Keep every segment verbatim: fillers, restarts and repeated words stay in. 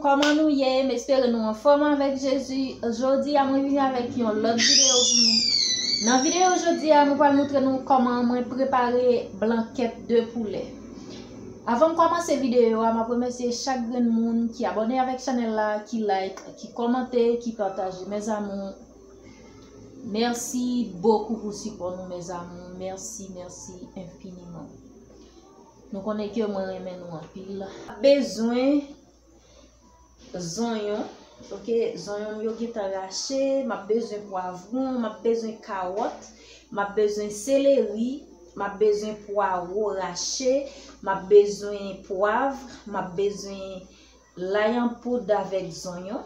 Kòman nou ye? M espere nou anfòm avèk Jezi. Jodi a mwen vini avèk yon lòt videyo pou nou. Nan videyo jodi a, mwen pral montre nou kòman mwen prepare blankèt de poulè. Avan m kòmanse videyo a, m ap remèsye chak grenn moun ki abòne avèk chanèl la, ki like, ki kòmante, ki pataje. Mes amours, merci beaucoup pou sipò nou, mes amours. Mèsi, mèsi enfiniman. Nou konnen ke mwen renmen nou anpil. Bezwen zonyon, oke, zonyon m yo gentan rache, m ap bezwen pwavwon, m ap bezwen kawòt, m ap bezwen seleri, m ap bezwen pwawo rache, m ap bezwen pwav, m ap bezwen lay an poud avèk zonyon.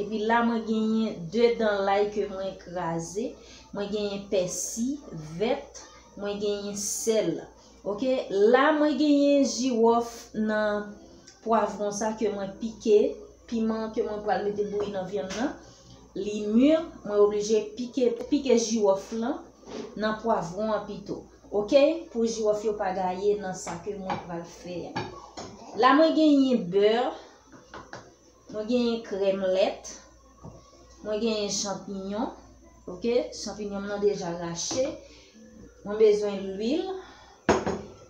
Epi la, mwen genyen de dan lay ke mwen kraze, mwen genyen pèsi vèt, mwen genyen sèl. Oke, la mwen genyen jiwòf nan pwavwon sa ke mwen pike, piman ke mwen pral mete bouyi nan vyann nan, li mi, mwen oblije pike, pike jiwòf lan nan pwavwon an pito. Oke, pou jiwòf yo pa gaye nan sa ke mwen pral fè a. La mwen genyen bè, mwen genyen krèm lèt, mwen genyen chanpinyon, oke, chanpinyon m nan deja rache, mwen bezwen lwil,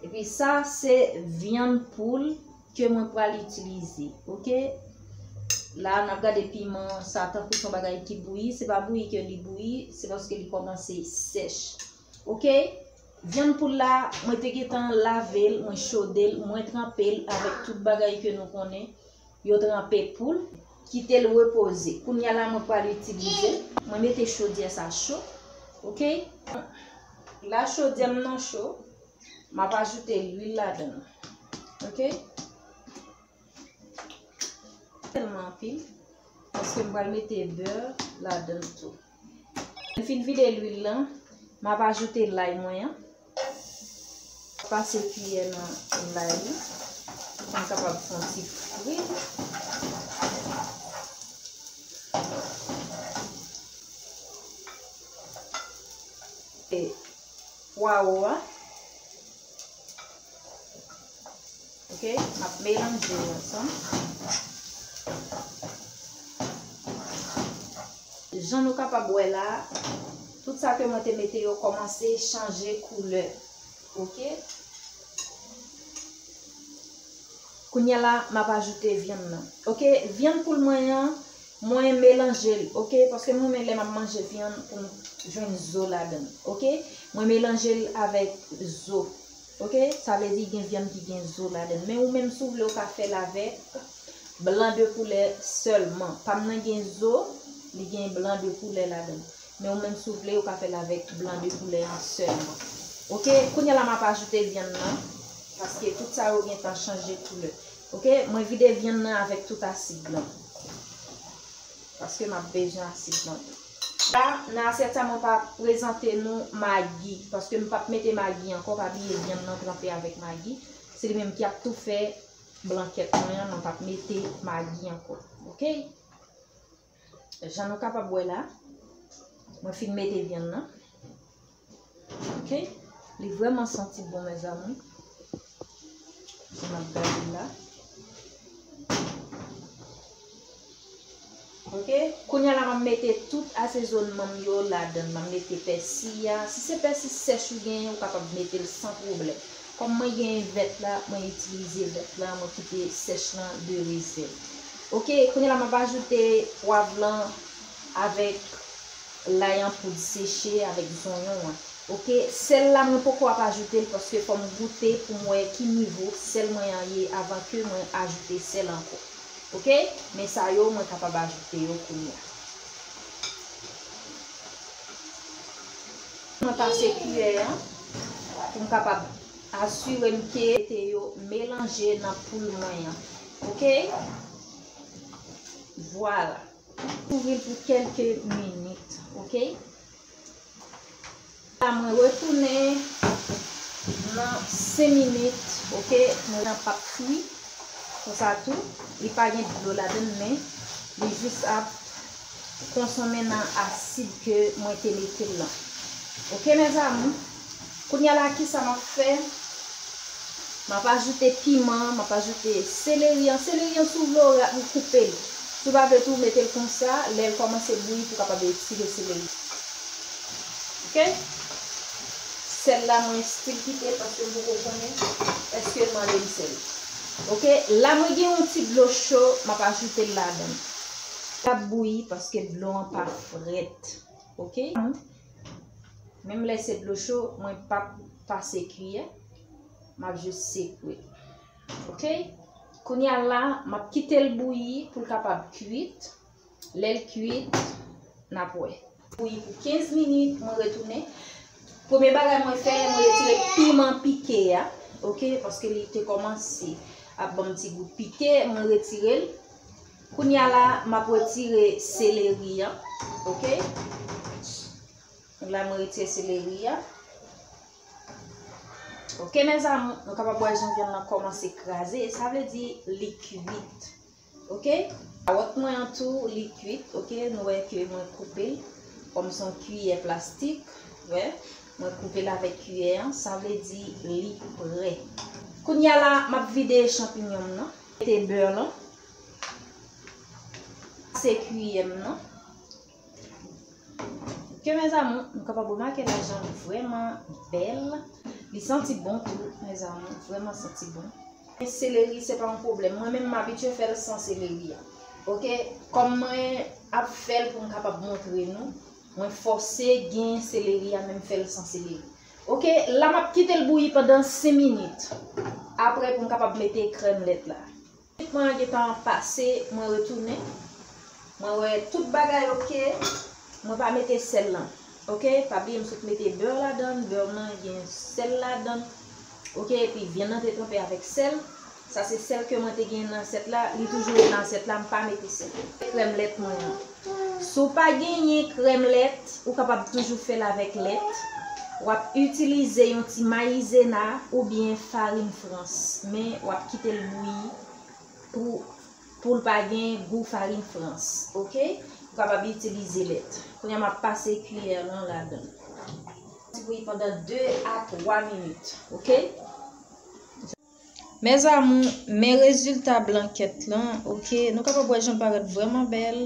epi sa se vyann poul ke mwen pral itilize, oke. La, n ap gade piman sa tankou se yon bagay ki bouyi, se pa bouyi ke li bouyi, se paske li kòmanse sèch, oke. Vyann poul la, mwen te gentan lave l, mwen chode l, mwen tranpe l avèk tout bagay ke nou konnen. Yo tranpe poul, kite l repoze. Kounye a la, mwen pral itilize l. Mwen mete chodyè sa cho. Oke? La chodyè m nan cho, m ap ajoute lwil ladan l. Oke? Tèlman anpil, paske m pral mete bè ladan l tou. Mwen fin vide lwil lan, m ap ajoute lay mwen an. Pase kiyè nan lay li pou m kapab fè yon ti fri. E pwawo a. Oke, m ap melanje yo ansanm. Jan nou kapab wè la, tout sa ke mwen te mete yo kòmanse chanje koulè. Oke. Kounye a la, m ap ajoute vyann nan. Oke, vyann poul mwen an, mwen melanje l, oke, paske mwen renmen lè m ap manje vyann pou m jwenn zo ladan l, oke. Mwen melanje l avèk zo, oke. Sa vle di gen vyann ki gen zo ladan l. Men ou menm si w vle ou ka fè l avèk blan de poulè sèlman. Pa m nan gen zo, li gen blan de poulè ladan l. Men ou menm si w vle ou ka fè l avèk blan de poulè an sèlman. Oke, kounye a la m ap ajoute vyann nan, paske tout sa yo gentan chanje koulè. Oke, mwen vide vyann nan avèk tout asid lan. Paske m ap bezwen asid lan tou. La, nan asyèt sa, mwen pa prezante nou magi, paske m p ap mete magi ankò, pa bliye vyann nan tranpe avèk magi. Se li menm ki ap tou fè blankèt mwen an, mwen p ap mete magi ankò. Oke? Jan nou kapab wè la, mwen fin mete vyann nan. Oke? Li vrèman santi bon, mes amours. Jan n ap gade la. Oke? Kounye a la, m ap mete tout asezonman m yo ladan l. M ap mete pèsi a. Si se pèsi sèch ou genyen, ou kapab mete l san pwoblèm. Kòm mwen genyen vèt la, mwen itilize vèt la, mwen kite sèch lan de rezèv. Oke, kounye a la m ap ajoute pwav lan avèk lay an poud seche avèk zonyon an. Oke, sèl la mwen poko ap ajoute l paske fò m goute pou m wè ki nivo sèl mwen an ye avan ke mwen ajoute sèl ankò. Oke, men sa yo mwen kapab ajoute yo kounye a. Mwen pase kiyè an pou m kapab asire m ke te yo melanje nan poul mwen an. Oke? Vwala. Kouvri l pou kèlke minit, oke? La mwen retounen nan senk minit, oke? Mwen nan pap fri. Konsa tou, li pa gen dlo ladan l, men li jis ap konsonmen nan asid ke mwen te mete l lan. Oke, mes amours? Kounye a la, kisa m ap fè? M ap ajoute piman, m ap ajoute seleri an. Seleri an, si w vle, w koupe l. Si w pa vle tou, mete l konsa, lè l kòmanse bouyi, pou w kapab retire seleri. Oke? Sèl la, mwen still kite l paske m poko konnen èske l mande m sèl. Oke? La, mwen gen yon ti dlo cho, m ap ajoute l ladan l. L ap bouyi paske dlo an pa frèt. Oke? Menm lè se dlo cho, mwen p ap pase kiyè. M ap jis sekwe. Oke? Kounye a la, m ap kite l bouyi pou l kapab kuit. Lè l kuit, n ap wè. Bouyi pou kenz minit, mwen retounen. Premye bagay mwen fè, mwen retire piman pike a. Oke? Paske li te kòmanse ap ban m ti gou pike, mwen retire l. Kounye a la, m ap retire seleri an. Oke? La, mwen retire seleri a. Oke, mes amours, nou kapab wè jan vyann nan kòmanse kraze. Sa vle di li kuit. Oke? Kawòt mwen an tou, li kuit. Oke? Nou wè ke mwen koupe l kòm se yon kiyè plastik. Wè? Mwen koupe l avèk kiyè an. Sa vle di li prè. Kounye a la, m ap vide chanpinyon m nan. Mete bè lan. Se kiyè m nan. Ke mes amours, nou kapab remake lajan vrèman bèl. Li santi bon tou, mes amours, vrèman santi bon. Seleri, se pa yon pwoblèm. Mwen menm, m abitye fè l san seleri a. Oke? Kòm mwen ap fè l pou m kapab montre nou, mwen fòse gen seleri a, men m fè l san seleri. Oke? La, m ap kite l bouyi pandan senk minit. Apre, pou m kapab mete krèm lèt la. Mwen gentan pase, mwen retounen. Mwen wè tout bagay oke. Mwen pa mete sèl lan. Oke, pa bliye m sot mete bè ladan, bè nan gen sèl ladan. Oke, epi vyann nan te tranpe avèk sèl. Sa se sèl ke mwen te gen nan asyèt la, li toujou ret nan asyèt la, m pa mete sèl. Krèm lèt mwen an. Si w pa genyen krèm lèt, ou kapab toujou fè l avèk lèt. W ap itilize yon ti mayizena oubyen farin frans, men w ap kite l bouyi pou, pou l pa gen gou farin frans, oke? Ou kapab itilize lèt. Kounye a m ap pase kiyè lan ladan. Ti bouyi pandan de a twa minit, oke? Mes amours, men rezilta blankèt lan, oke? Nou kapab wè jan l parèt vrèman bèl.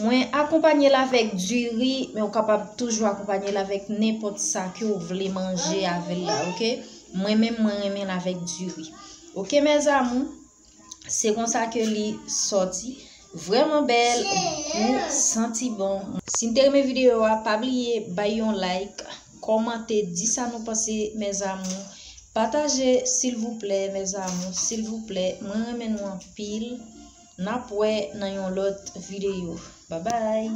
Mwen akonpanye l avèk diri, men ou kapab toujou akonpanye l avèk nenpòt sa ke w vle manje avè l la, oke? Mwen menm, mwen renmen l avèk diri. Oke, mes amours? Se konsa ke li sòti. Vrèman bèl, gou, santi bon. Si n te renmen videyo a, pa bliye bay yon like, kòmante, di sa nou panse, mes amours. Pataje, silvouplè, mes amours, silvouplè. Mwen renmen nou anpil. N ap wè nan yon lòt videyo. Babay!